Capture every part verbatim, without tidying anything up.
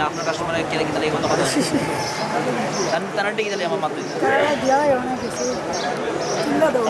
আপনার কাস্টমারে কেলে কিতা লাগে কথা কথা? তান তানারটা কিতা লাগে আমার মাত্র? তারা দিয়া অনেক কিছু চিন্তা দেবো।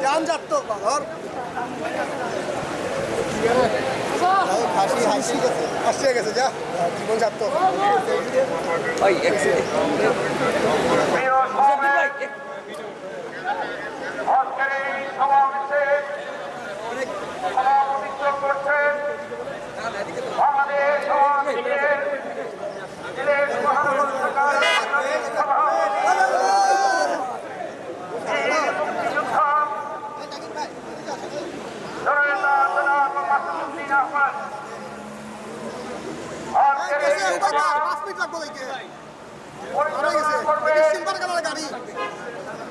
জান যাত্ত, বাঘর। হাসি, হাসি গেছে। হাসি গেছে, যা। জীবন যাত্ত। ভাই, এক সেকেন্ড। প্রিয় সমাবেশ, আজকের এই সমাবেশে সভাপতিত্ব করছেন বাংলাদেশ আওয়ামী লীগের সিলেট মহানগর শাখার সভাপতি, বীর মুক্তিযোদ্ধা জননেতা জনাব মাসুদ উদ্দিন আহমদ। আজকের এই সভা পরিচালনা করবেন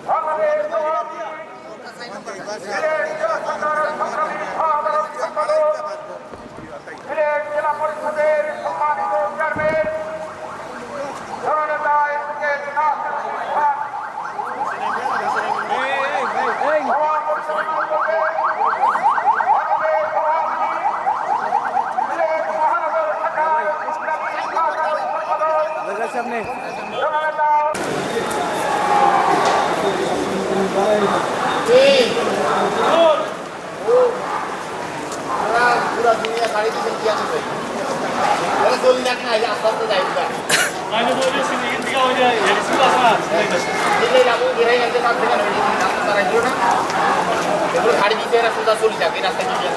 বাংলাদেশ আওয়ামী লীগ সিলেট জেলা শাখার সংগ্রামী সাধারণ সম্পাদক, সিলেট জেলা পরিষদের সম্মানিত চেয়ারম্যান জননেতা অ্যাডভোকেট নাসির উদ্দিন খান, সভা পরিচালনা করবেন বাংলাদেশ আওয়ামী লীগ সিলেট মহানগর শাখার সংগ্রামী সাধারণ সম্পাদক, জননেতা। এই, আমরা পুরা দুনিয়া ছাড়ি দিয়েছেন, কি আছে ভাই? ওরা চলে যাক না, এই আস্তে আস্তে যাই আমরা। দিল্লি যাবো, বেরাই গেছে, তার থেকে বেরিয়ে তারা এগুলো না, এগুলো ছাড়ি দিতে এরা সোজা চলে যাক, এই রাস্তায় চলে যাক।